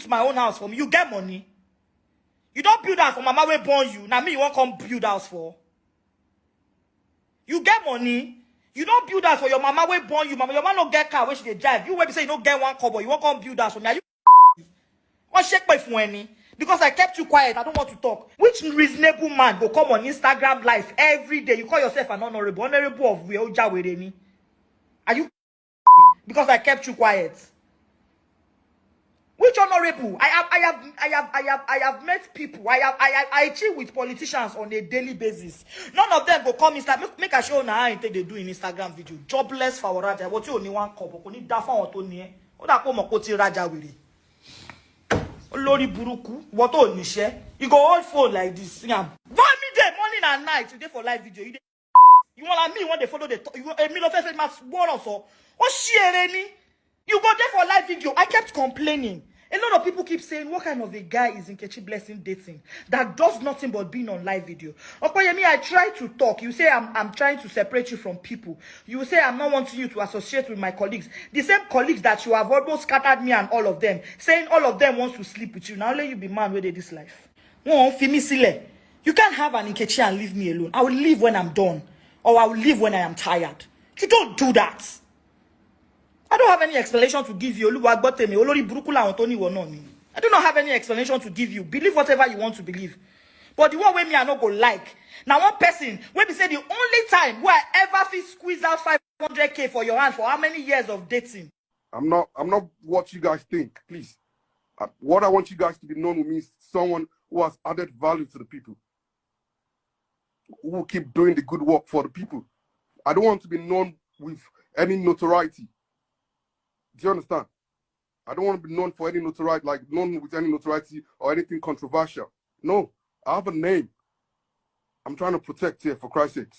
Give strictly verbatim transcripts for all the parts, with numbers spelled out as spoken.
my own house for me. You get money. You don't build house for mama wey born you. Now me you won't come build house for. You get money. You don't build house for your mama wey born you. Mama, your mama no get car wey she dey drive. You wey be say you no get one kobo. You won't come build house for me. Are you? What shake my phone any? Because I kept you quiet. I don't want to talk. Which reasonable man go come on Instagram live every day? You call yourself an honorable. Honorable of where? Ojawereni. Are you? Because I kept you quiet. Which honorable? I have, I have, I have, I have, I have met people. I have, I, I, I chill with politicians on a daily basis. None of them go come Insta. Make, make I show now how they do in Instagram video. Jobless for Raja. What you only one couple? Kò ní dá fáwọn tó ní ẹ. Ó dà pé ọmọ kò ti Raja wèrè. Olórí burúkú. What tó níṣẹ́? You go hold phone like this. See am. One midday, morning and night. You dey for live video. You dey you want me, you want to follow the talk. You want me to face my one also. Oh, share any. You go there for live video. I kept complaining. A lot of people keep saying, "What kind of a guy is Nkechi Blessing dating that does nothing but being on live video?" Okoyemi, I try to talk. You say I'm, I'm trying to separate you from people. You say I'm not wanting you to associate with my colleagues. The same colleagues that you have almost scattered me and all of them, saying all of them wants to sleep with you. Now let you be man with this life. Wọ́n fi mí sílẹ̀. You can't have an Nkechi and leave me alone. I will leave when I'm done, or I will leave when I am tired. You don't do that. I don't have any explanation to give you. Olúwa gbọ́ tèmi, olórí burúkú làwọn tó ní ìwọ náà ni. I do not have any explanation to give you. Believe whatever you want to believe. But the one wey me I no go like. Now one person wey be say the only time wey I ever fit squeeze out five hundred K for your hand for how many years of dating? I'm not I'm not what you guys think, please. Uh, what I want you guys to be known with me is someone who has added value to the people, who will keep doing the good work for the people. I don't want to be known with any notoriety. Do you understand? I don't want to be known for any notoriety, like known with any notoriety or anything controversial. No, I have a name. I'm trying to protect here for Christ's sake.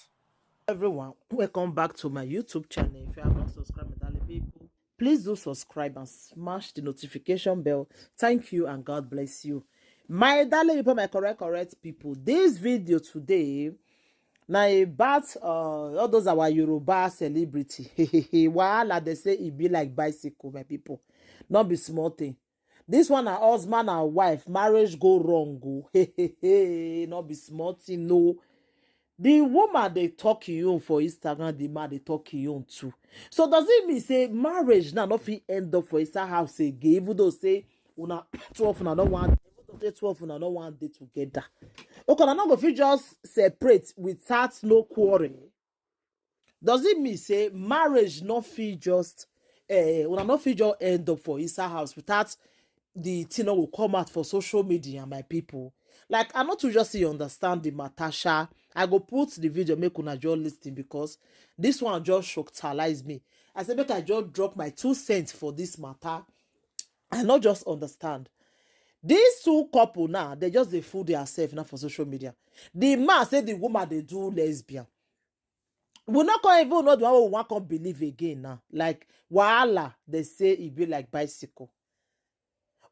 Everyone, welcome back to my YouTube channel. If you have not subscribed, my darling people, please do subscribe and smash the notification bell. Thank you and God bless you. My darling people, my correct, correct people, this video today, now about uh, all those our Yoruba celebrity. Wahala, they say it be like bicycle, my people. Not be small thing. This one na husband and wife, marriage go wrong o. Hey, hey, hey, no be small thing, no. The woman dey talk him own for Instagram, the man dey talk him own too. So does it mean say marriage now no fit end up for inside house again, even though say una twelve una no wan, even though say twelve una no wan dey together? Okay, una no go fit just separate without no quarrel. Does it mean say marriage no fit just uh, una no fit just end up for inside house without the thing no go come out for social media, my people? Like, I not to just see understand the matter sha. I go put the video, make una just listen, because this one just shockalize me. I said, make I just drop my two cents for this matter. I not just understand. These two couple now, they just dey fool themselves now for social media. The man say the woman they do lesbian. We not come even know the one we want come believe again now. Like, wahala, they say it be like bicycle.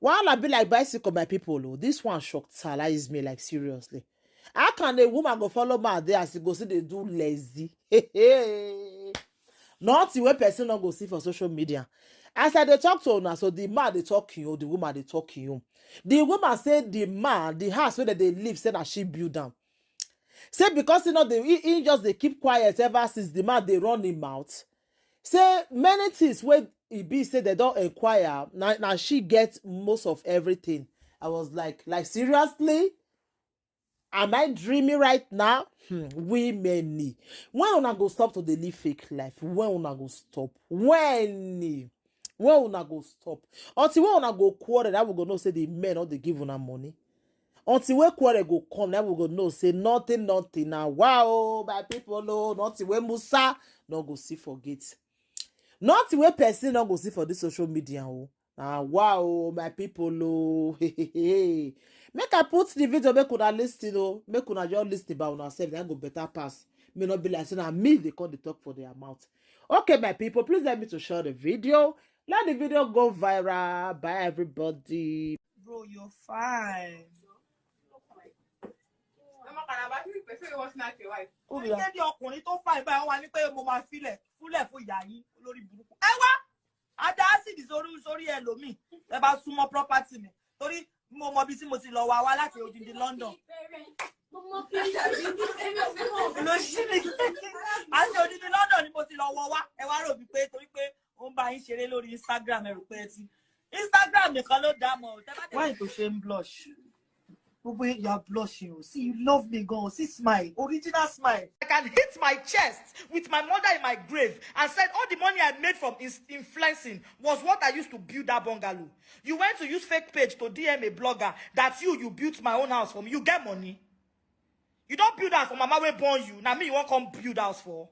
Wahala be like bicycle, my people. Oh. This one shockalize me, like, seriously. How can a woman go follow man there as he go see they do lazy? Nothing wey person no go see for social media. As I dey talk to una, so the man dey talk you, the woman dey talk you. The woman say the man, the house where they live, say that she build them. Say because you know they he, he just they keep quiet ever since the man they run him out. Say many things wey e be say they don't inquire. Now, now she get most of everything. I was like, like, seriously? Am I dreaming right now? Hmm, women. When una go stop to dey live fake life? When una go stop? When? When una go stop? Until when una go quarrel, that we go know say the men not they give una money. Until when quarrel go come, that we go know say nothing, nothing. Now, wow, my people, oh, nothing when Musa no go see forget. Nothing when person no go see for this social media. Oh. Now, wow, my people, oh. Make I put the video, make una listen, oh. Make una just listen about una self, that go better pass. May not be like saying me, they call the talk for their mouth. Okay, my people, please help me to share the video. Let the video go viral. Bye, everybody. Bro, you're fine. Ó bí ṣé ní ọkùnrin tó fà báyìí wọ́n wá ní pé mo máa filẹ̀ fúnlẹ̀ fún ìyá yín olórí burúkú. Ẹ wá, a da acid sórí sórí ẹlòmíì. Ẹ bá súnmọ́ property mi. Mo bí tí mo ti lọ wá wá láti odindi London. Ló ṣí mi. Àti odindi London ni mo ti lọ wọ wá. Ẹ wá rò wípé torí pé ó ń bá yín ṣeré lórí Instagram, ẹ rò pé ẹ ti Instagram nìkan ló dá mọ̀ o. Tẹ́ bá dé Why tó ṣe ń blush? Gbogbo yín, you are blushing o. See, you love me gan. See smile, original smile. I can hit my chest with my mother in my grave and said all the money I made from ins- influencing was what I used to build that bungalow. You went to use fake page to D M a blogger that you you built my own house for me. You get money. You don't build house for mama wey born you. Now me you won't come build house for.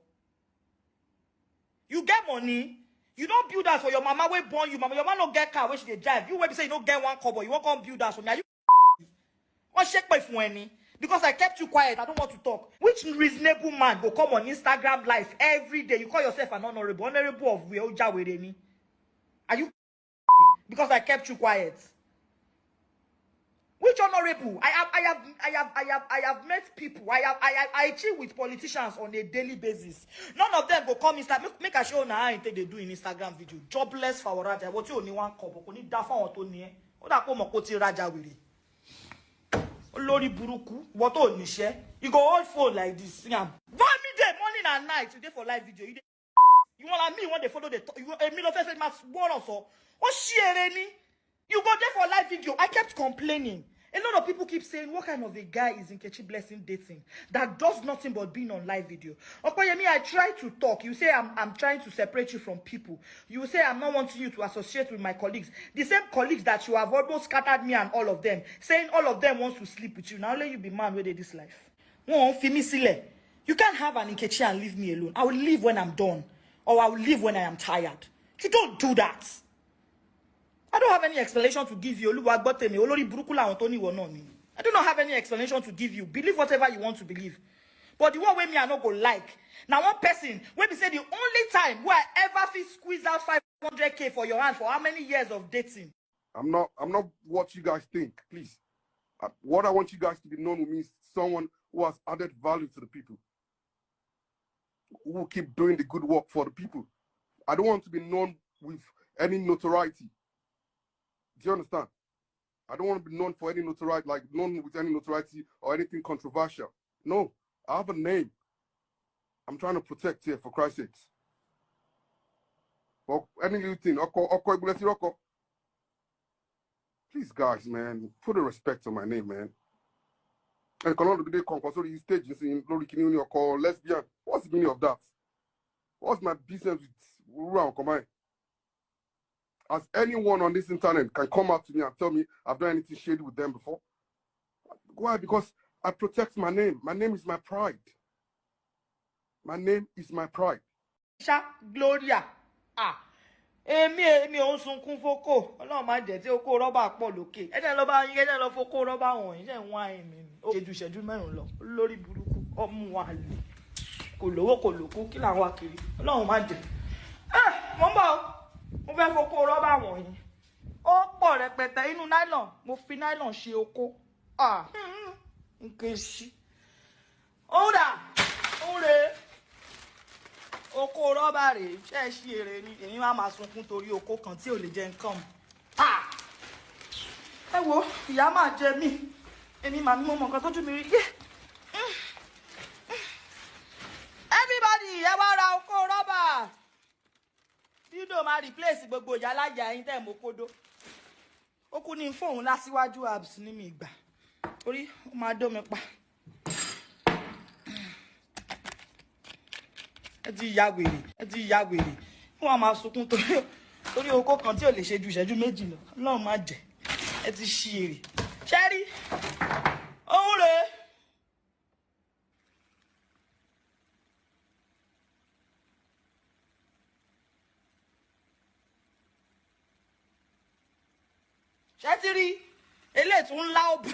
You get money. You don't build house for your mama wey born you. Mama, your mama no get car wey she dey drive. You wey be say you no get one kobo. You won't come build house for me. Are you? Wọ́n ṣépè fún ẹ ni. Because I kept you quiet. I don't want to talk. Which reasonable man go come on Instagram live every day? You call yourself an honorable. Honorable of where? Ó já wèrè ni. Are you? Because I kept you quiet. Which honorable? I have, I have, I have, I have, I have met people. I have, I, I, I chill with politicians on a daily basis. None of them go come inside. Make, make I show una how I take dey do in Instagram video. Jobless for Oraja. What you only one couple? Kò ní dá fún àwọn tó ní ẹ. Ó dà pé ó mọ̀ kó ti rajà wèrè. Olórí burúkú. What tó níṣẹ́? You go hold phone like this. See am. Vomit dey morning and night. You dey for live video. You dey You want like me when they follow the to- you èmi ló fẹ́ fẹ́ máa gbọ́rọ̀ sọ. Ó ṣí eré ni. You go there for live video. I kept complaining. A lot of people keep saying, "What kind of a guy is Nkechi Blessing dating that does nothing but being on live video?" Okoyemi, I try to talk. You say I'm, I'm trying to separate you from people. You say I'm not wanting you to associate with my colleagues. The same colleagues that you have almost scattered me and all of them, saying all of them wants to sleep with you. Now let you be man with this life. Wọ́n fi mí sílẹ̀. You can't have an Nkechi and leave me alone. I will leave when I'm done, or I will leave when I am tired. You don't do that. I don't have any explanation to give you. Olúwa gbọ́ tèmi, olórí burúkú làwọn tó níwọ̀ náà ni. I do not have any explanation to give you. Believe whatever you want to believe. But the one wey me I no go like. Now one person wey be say the only time where I ever fit squeeze out five hundred K for your hand for how many years of dating? I'm not. I'm not what you guys think. Please, uh, what I want you guys to be known with me is someone who has added value to the people, who will keep doing the good work for the people. I don't want to be known with any notoriety. Do you understand? I don't want to be known for any notoriety, like known with any notoriety or anything controversial. No, I have a name. I'm trying to protect here for Christ's sake. But any little thing, Oko, Oko, Igulesi, Oko. Please, guys, man, put a respect on my name, man. And Colonel Bide come, come, sorry, stage, you see, Lori Kinuni, Oko, lesbian. What's the meaning of that? What's my business with Rura Okomai? As anyone on this internet can come out to me and tell me I've done anything shady with them before. Why? Because I protect my name. My name is my pride. My name is my pride. Sha Gloria. Ah. Èmi èmi ò ń sunkún fókò. Ọlọ́run má jẹ́ tí okó rọ́bà pọ̀ lókè. Ẹ jẹ́ lọ bá yín, ẹ jẹ́ lọ fókó rọ́bà wọ̀nyí. Ṣé ń wá èmi ni? Ó ṣe ju ìṣẹ́jú mẹ́rin lọ. Lórí burúkú. Ọmú wa lè. Kò lówó kò lókó. Kí là ń wá kiri? Ọlọ́run má jẹ́. Ah, mo ń bọ̀. Mo fẹ́ fókó rọ́bà wọ̀nyí. Ó pọ̀ rẹpẹtẹ. Inú nylon. Mo fi nylon ṣe okó. Ah. Nkechi. Ó dà. Ó rè é. Okó rọ́bà rèé. Ṣé ẹ ṣí èrè ni? Èmi máa máa sunkún torí okó kan tí ò lè jẹ nǹkan. Ah! Ẹ wo, ìyá máa jẹ mí. Èmi màá ní mo mọ nǹkan tójú mi rí. Yé! Everybody, ẹ wá ra okó rọ́bà. Dildo máa replace gbogbo ìyá láyà yín tẹ́ ẹ̀ mọ́ kódó. Ó kú ní fóun lásìwájú abs ní mi ìgbà. Orí ó máa dó mi pa. Ẹ ti ya wèrè, ẹ ti ya wèrè. Wọ́n á máa sunkún torí torí okó kan tí ò lè ṣe ju ìṣẹ́jú méjì lọ. Ọlọ́run má jẹ́. Ẹ ti ṣí èrè. Ṣé rí? Òun rèé. Ṣé ti rí? Eléyìí tún ńlá òbò.